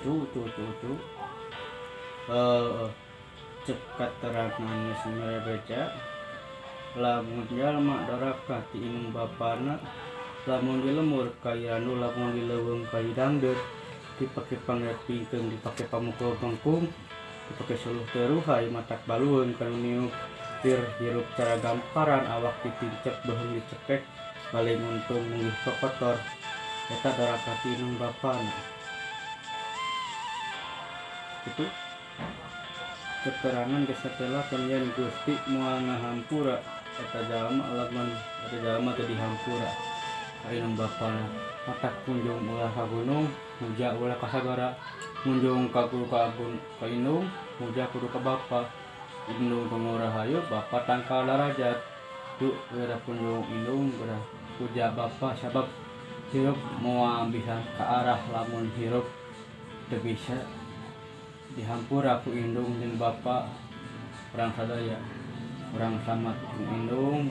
Tuh tuh tuh tuh. Cek katerangan geus mere beca lamun jalma doraka ti indung bapana, lamun di lembur ka randu, lamun di leuweung ka dangdeur, dipake pangrepingkeun, dipake pamukul bengkung, dipake suluh teu ruhay, matak balueun kanu niup lir hirup cara gamparan, awak ditincek, beuheung dicekek, paling untung munggih kokotor. Eta doraka ti indung bapana. Itu keterangan geus satelakeun yen Gusti moal ngahampura eta jalma lamun eta jalma teu dihampura ka indung bapana. Matak kunjung ulah ka gunung, muja ulah ka sagara. Munjung ka guru, ka ka indung, muja kudu ka bapa. Indung tunggu rahayu, bapa tangkal darajat. Tuh geura kunjung indung, geura puja bapa, sabab hirup moal bisa ka arah lamun hirup teu bisa dihampura ku indung jeung bapa. Urang sadaya, urang slamet jeung indung,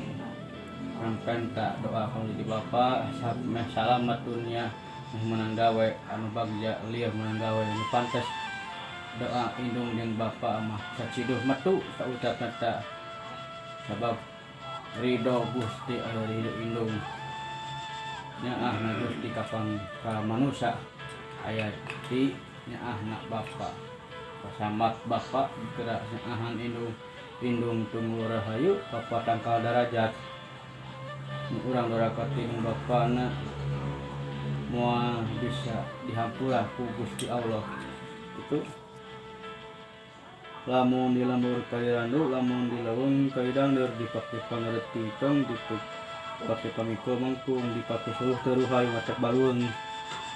urang penta doa kalau di bapa meh salamat dunia, meh menang gawe anu bagja, lieur menang gawe anu pantes. Doa indung jeung bapa mah saciduh metu saucapna ta, sabab ridho Gusti aya ridho indung. Nyaahna Gusti kapang ka manusia aya di nyaahna bapa. Kasamat bapa gerak nyaahan indung. Indung tunggul rahayu, bapa tangkal darajat. Urang doraka ti indung bapana moal bisa dihampura ku Gusti Allah. Itu lamun di lembur ka randu, lamun di leuweung ka dangdeur, dipake pangrepingkeun, dipake pamikul mengkung, dipake suluh teu ruhay, matak balueun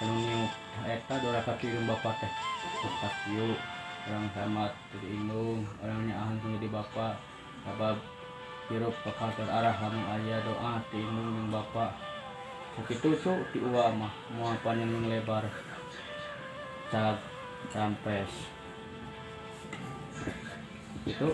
anu niup. Eta doraka ti indung bapa teh. Matak kieu urang slamet ti indung, urang nyaahan di bapa, sabab hirup bakal terarah lamun aya doa ti indung jeung bapa. Sakitu cu ti uwa mah, moal panjang lebar. Cag rampes. Itu.